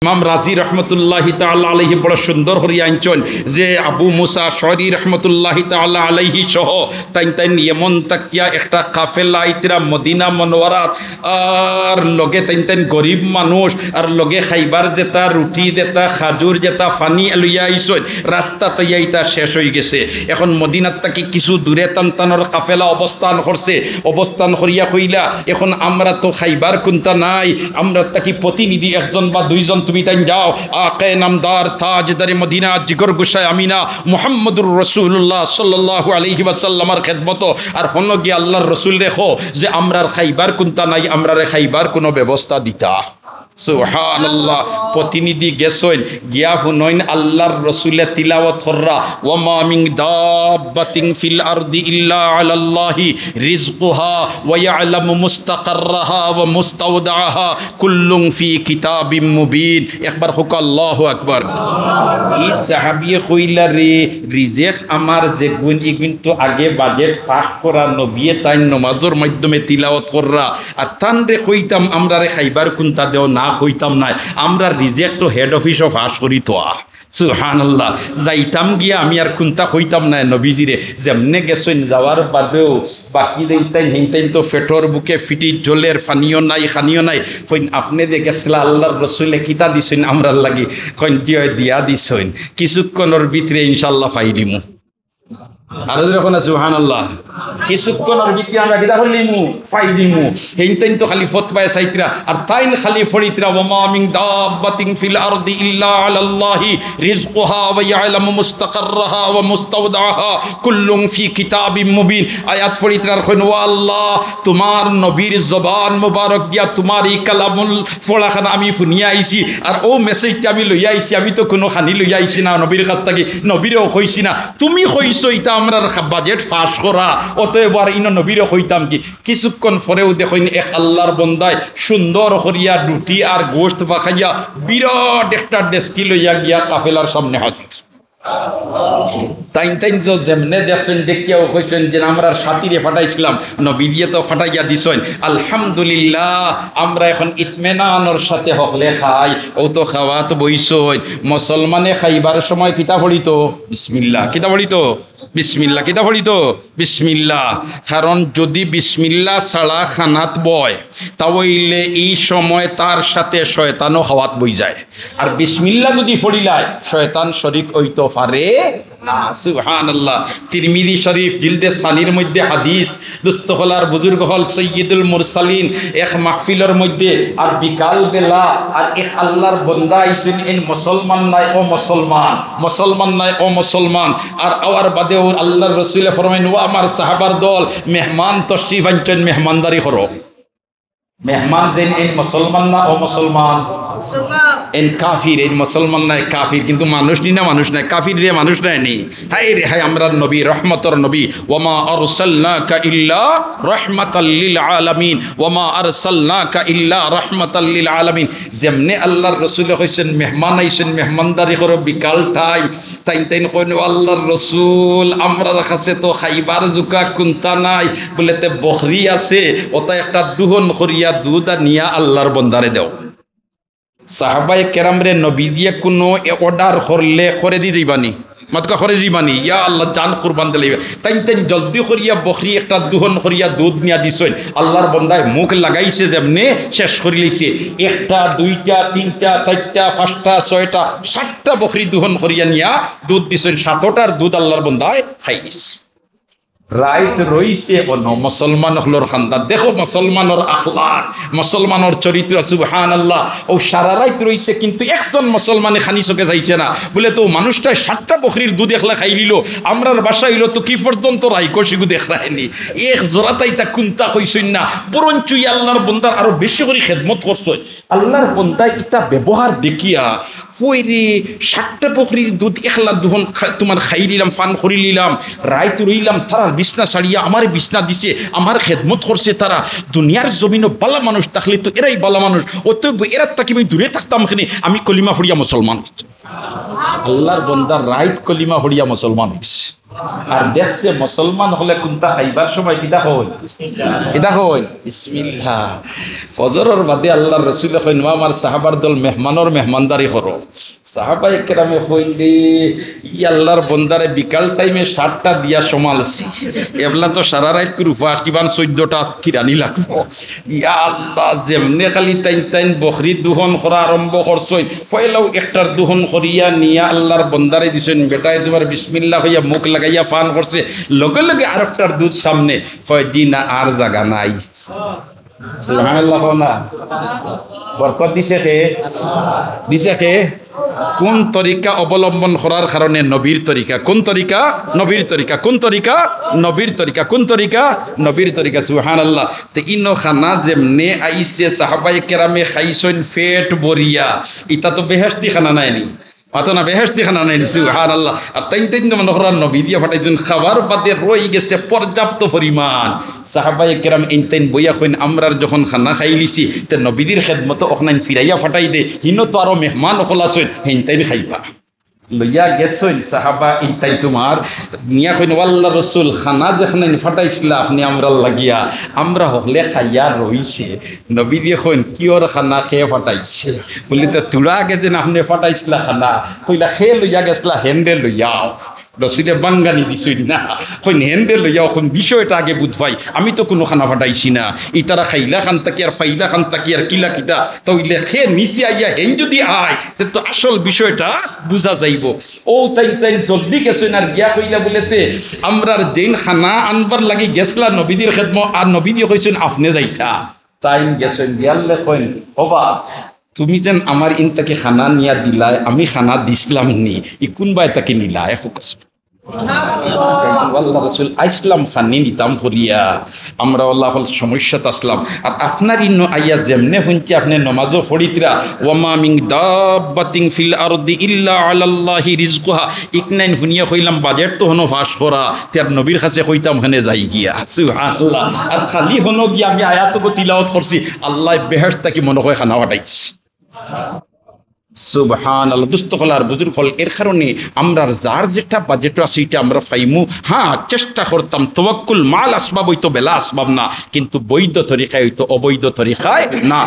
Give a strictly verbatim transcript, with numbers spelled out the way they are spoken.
ইমাম রাজি রহমতুল্লাহি তাআলা আলাইহি বড় সুন্দর করি আনছইন যে আবু মুসা আশআরী রহমতুল্লাহি তাআলা আলাইহি সহ তাইন তাইন ইয়েমন থাকিয়া একটা কাফেলা আইতরা মদিনা মনোয়ারাত, আর লগে তাইন তাইন গরিব মানুষ, আর লগে খাইবার যেটা রুটি, যেটা খাজুর, যেটা পানি লইয়া আইছইন, রাস্তাত আইয়া ইতা শেষ অই গেছে। এখন মদিনাত থাকি কিছু দূরে তান তানর কাফেলা অবস্থান করছে, অবস্থান করিয়া কইলা, এখন আমরা তো খাইবার কুন্তা নাই, আমরা থাকি প্রতিনিধি একজন বা দুইজন তুমি তাইন যাও, আকে নামদার তাজদারে মদিনা জিগর গুসায় আমিনা মুহাম্মদুর রাসূলুল্লাহ সাল্লাল্লাহু আলাইহি ওয়াসাল্লামর খেদমত, আর হনো গিয়া আল্লাহর রসুলরে কও যে আমরার খাইবার কুন্তা নাই, আমরারে খাইবার কুনু ব্যবস্থা দিতা। সুবহানাল্লাহ। প্রতিনিধি গেছইন, গিয়া হুনইন আল্লাহর রসুলে তিলাওয়াত কররা, "ওয়ামা মিন দাব্বাতিন ফিল আরদি ইল্লা আলাল্লাহি রিজকুহা ওয়া ইয়ালামু মুস্তাকাররাহা ওয়া মুস্তাওদাআহা কুল্লুন ফি কিতাবিম মুবিন।" একবার কউক্কা আল্লাহু আকবার। ই সাহাবিয়ে কইলা রে, রিজেক আমার যেগুন, ইগুন তো আগে বাজেট পাস করা, নবিয়ে তাইন নমাজর মাধ্যমে তিলাওয়াত কররা, আর তানরে কইতাম, "আমরারে খাইবার কুন্তা দেও", না কইতাম নায়, আমরা রিজেক তো হেড অফিসও পাস করি থোয়া। সুবহানাল্লাহ। যাইতাম গিয়া আমি আর কুন্তা কইতাম নায় নবীজিরে, যেমনে গেছইন যাওয়ার বাদেও বাকি যেইন তাইন হেইন তাইন তো পেটর ভুকে ফিটি জ্বলের, পানিও নাই, খানিও নাই। কইন, "আপনে যে গেছলা আল্লাহর রসুলে কিতা দিছইন আমরার লাগি?" কইন, "জি অয়, দিয়া দিছইন, কিছুক্ষণর ভিতরে ইনশাআল্লাহ পাইলিমু।" আরো জোরে কইন না, সুবহানাল্লাহ। কিছুক্ষণর ভিতরে আমরা কিতা করিলিমু? পাইলিমু। হেইন তাইন তো খালি ফতোয়ায় চাইতরা, আর তাইন খালি পড়িতরা, "ওয়ামা মিন দাব্বাতিন ফিল আরদি ইল্লা আলাল্লাহি রিজকুহা ওয়া ইয়ালামু মুস্তাকাররাহা ওয়া মুস্তাওদাআহা কুল্লুন ফি কিতাবিম মুবিন।" আয়াত পড়িতরা আর কইন, "ও আল্লাহ, তুমার নবীর জবান মুবারক দিয়া তুমার ই কালামুল পড়াখান আমি হুনিয়া আইছি, আর অউ মেসেজটা আমি লইয়া আইছি, আমি তো কুনু খানি লইয়া আইছি না নবীর কাছ থাকি, নবীরেও কইছি না, তুমি কইছো ইতা আমরার খা-, বাজেট পাস করা, অতএব আর ইনো নবীরে কইতাম কি?" কিছুক্ষণ পরেউ দেখইন এক আল্লাহর বন্দায় সুন্দর করিয়া রুটি আর গোশত পাকাইয়া বিরাট একটা ডেস্কি লইয়া গিয়া কাফেলার সামনে হাজির। তাইন তাইন তো যেমনে দেখছইন, দেখিয়াউ কইছইন যে, "আমরার সাথীরে পাঠাইছলাম, নবীজিয়ে তো পাঠাইয়া দিছইন। আলহামদুলিল্লাহ, আমরা এখন ইতমিনানর সাথে হকলে খাই।" অউ তো খাওয়াত বইছইন। মুসলমানে খাইবার সময় কিতা পড়িতো? বিসমিল্লাহ। কিতা পড়িতো? বিসমিল্লাহ। কিতা পড়িতো? বিসমিল্লাহ। কারণ যুদি বিসমিল্লাহ ছাড়া খানাত বয়, তা অইলে ই সময় তার সাথে শয়তানও খাওয়াত বই যায়। আর বিসমিল্লাহ যুদি পড়িলায়, শয়তান শরিক অইতো পারে না। সুবহানাল্লাহ। তিরমিজি শরিফ জিলদে সানির মধ্যে হাদিস, দুস্ত অকল আর বুজুর্গ অকল, সৈয়দুল মুরসালিন এক মাহফিলর মধ্যে আর বিকাল বেলা আর এক আল্লাহর বন্দা আইছইন, এইন মুসলমান নায় অমুসলমান, মুসলমান নায় অমুসলমান। আর আওয়ার বাদে অউ আল্লাহর রসুলে ফরমাইন, "ও আমার সাহাবার দল, মেহমান তশরিফ আনছইন, মেহমানদারি করো।" মেহমান যেইন, এইন মুসলমান না অমুসলমান? এইন কাফির, এইন মুসলমান নায়, কাফির, কিন্তু মানুষ নি না মানুষ নায়, কাফির যে মানুষ নায় নি। হায় রে হায়, আমরার নবী, রহমতর নবী, "ওয়ামা আরসালনাকা ইল্লা রাহমাতাল লিল আলামিন, ওয়ামা আরসালনাকা ইল্লা রাহমাতাল লিল আলামিন।" যেমনে আল্লাহর রসুলে কইছইন, "মেহমান আইছইন, মেহমানদারি করো, বিকাল টাইম", তাইন তাইন কইন, "ও আল্লাহর রসুল, আমরার কাছে তো খাইবার জুকা কুন্তা নাই।" বুলে, "তে বকরি আছে, অতা একটা দুহন করিয়া দুধ আনিয়া আল্লাহর বন্দারে দেও।" সাহাবায়ে কেরামরে নবীজিয়ে কুনু এ-, অর্ডার করলে করে দি যাইবা নি? মাতকা করে যাইবা নি? ইয়া আল্লাহ, জান কুরবান দিলাইবা। তাইন তাইন জলদি করিয়া বকরি একটা দুহন করিয়া দুধ নিয়া দিছইন। আল্লাহর বন্দায় মুখ লাগাইছে যেমনে, শেষ করিলাইছে। একটা, দুইটা, তিনটা, চাইরটা, পাঁচটা, ছয়টা, সাতটা বকরি দুহন করিয়া নিয়া দুধ দিছইন। সাতটার দুধ আল্লাহর বন্দায় খাইলিছে। রাইত রইছে অনো মুসলমান অকলর কান্দাত। দেখো মুসলমানর আখলাক, মুসলমানর চরিত্র, সুবহানাল্লাহ। অউ সারা রাইত রইছে, কিন্তু একজন মুসলমানে খানি চোখে চাইছে না। বুলে, "তে অউ মানুষটায় সাতটা বকরির দুধ একলা খাইলিলো, আমরার ভাষা অইলো তে কি পর্যন্ত রাইখো সিগু দেখরায়নি।" এক জোড়া তাই তা কুন্তা কইছইন না, বরঞ্চ ই আল্লাহর বন্দার আরো বেশি করি খেদমত করছইন। আল্লাহর বন্দায় ইতা ব্যবহার দেখিয়া, "ওই রে, সাতটা বকরির দুধ একলা দুহন খা-, তুমার খাইলিলাম, পান করিলিলাম, রাইত রইলাম, তারার বিছনা ছাড়িয়া আমারে বিছনা দিছে, আমার খেদমত করছে তারা। দুনিয়ার জমিনো বালা মানুষ থাকলে তো এরাই বালা মানুষ, অতএব এরার থাকি আমি দূরে থাকতাম কেনে, আমি কলিমা পড়িয়া মুসলমান।" আল্লাহর বন্দা রাইত কলিমা পড়িয়া মুসলমান অইছে। আর দেখছে মুসলমান অকলে কুনতা খাইবার সময় কিতা কইন? কিতা কইন? বিসমিল্লাহ। ফজরর বাদে আল্লাহর রসুলে কইন, "ও আমার সাহাবার দল, মেহমানর মেহমানদারি করো।" সাহাবায়ে কেরামে কইন, "রে, ই আল্লাহর বন্দারে বিকাল টাইমে সাতটা দিয়া সমালছি, এবলা তো সারা রাইত কুরুফা কিবান চৌদ্দটা কিরানি লাগবো।" ইয়া আল্লাহ, যেমনে খালি তাইন তাইন বকরি দুহন করা আরম্ভ করছইন, পয়লাউ একটার দুহন করিয়া নিয়া আল্লাহর বন্দারে দিছইন, বেটায় তুমার বিসমিল্লাহ কইয়া মুখ লাগাইয়া পান করছে, লগে লগে আরকটার দুধ সামনে, কয়, "জি না, আর জাগা নাই।" সুবহানাল্লাহ কও না। বরকত দিছে কে? দিছে কে? কোন তরিকা অবলম্বন করার কারণে? নবীর তরিকা। কোন তরিকা? নবীর তরিকা। কোন তরিকা? নবীর তরিকা। কোন তরিকা? নবীর তরিকা। সুবহানাল্লাহ। তে ইনো খানা যেমনে আইছে, সাহাবায়ে কেরামে খাইছইন পেট ভরিয়া, ইতা তো বেহেশতি খানা নায়নি? মাতো না, বেহেশতি খানা নায়নি? সুবহানাল্লাহ। আর তাইন তাইন তো মনো করো নবী দিয়া ফাটাইছইন, খাবার বাদে রই গেছে পর্যাপ্ত পরিমাণ। সাহাবায়ে কেরাম ইন তাইন বইয়া কইন, "আমরার যখন খানা খাইলিছি, তে নবীজির খেদমতো অখনাইন ফিরাইয়া ফাটাই দে, হিনো তো আরো মেহমান অকল আছইন, হিন তাইন খাইবা।" লইয়া গেছইন সাহাবা ইন তাইন তুমার, নিয়া কইন, "ও আল্লাহর রসুল, খানা যেখনাইন ফাটাইছলা আপনে আমরার লাগিয়া, আমরা হকলে খাইয়া রইছে।" নবীজিয়ে কইন, "কিওর খানা, কে ফাটাইছে?" বুলে, "তে তুরা আগে যেন আপনে ফাটাইছলা খানা, কইলা কে লইয়া গেছলা, হেনরে লইয়াও।" রসুলে বাঙ্গানি দিছইন না, কইন, "হেনরে লইয়াও, কইন বিষয়টা আগে বুঝ পাই, আমি তো কুনু খানা ফাটাইছি না, ইতারা খাইলা খান থাকি আর ফাইলা খান থাকি আর কিলা কিতা, তা অইলে কে নিচে আইয়া হেন যুদি আয়, তে তো আসল বিষয়টা বুঝা যাইবো।" অউ তাইন তাইন জলদি গেছইন আর গিয়া কইলা বুলে, "তে আমরার যেইন খানা আনবার লাগি গেছলা নবীজির খেদমত, আর নবীজিয়ে কইছইন আপনে যাইতা।" তাইন গেছইন, গিয়ালে কইন, "ওবা, তুমি যেন আমার ইন থাকি খানা নিয়া দিলায়, আমি খানা দিছলাম নি, ই কুনবায় থাকি নিলায়?" আল্লাহর রসুল, আইছলাম খানি নিতাম করিয়া, আমরা আল্লাহ হকল সমস্যাত আছলাম। আর আপনার ইনো আইয়া যেমনে হুনছি আপনে নমাজও পড়িতরা, "ওয়ামা মিন দাব্বাতিন ফিল আরদি ইল্লা আলাল্লাহি রিজকুহা।" ইকনাইন হুনিয়া কইলাম, "বাজেট তো হনো পাশ করা, তে আর নবীর কাছে কইতাম হেনে যাই গিয়া।" সুবহানাল্লাহ। আর খালি হনো গিয়া আমি আয়াতগু তিলাওয়াত করছি, আল্লায় বেহেশত থাকি মনো কয় খানা ফাটাইছে। সুবহানাল্লাহ। দুস্ত অকল আর বুজুর্গ অকল, এর কারণে আমরার যার যেটা বাজেট আছে, ইটা আমরা পাইমু। হ্যাঁ, চেষ্টা করতাম, তওয়াক্কুল মাল আসবাব অইতো, বেলা আসবাব না, কিন্তু বৈধ তরিকায় অইতো, অবৈধ তরিকায় না।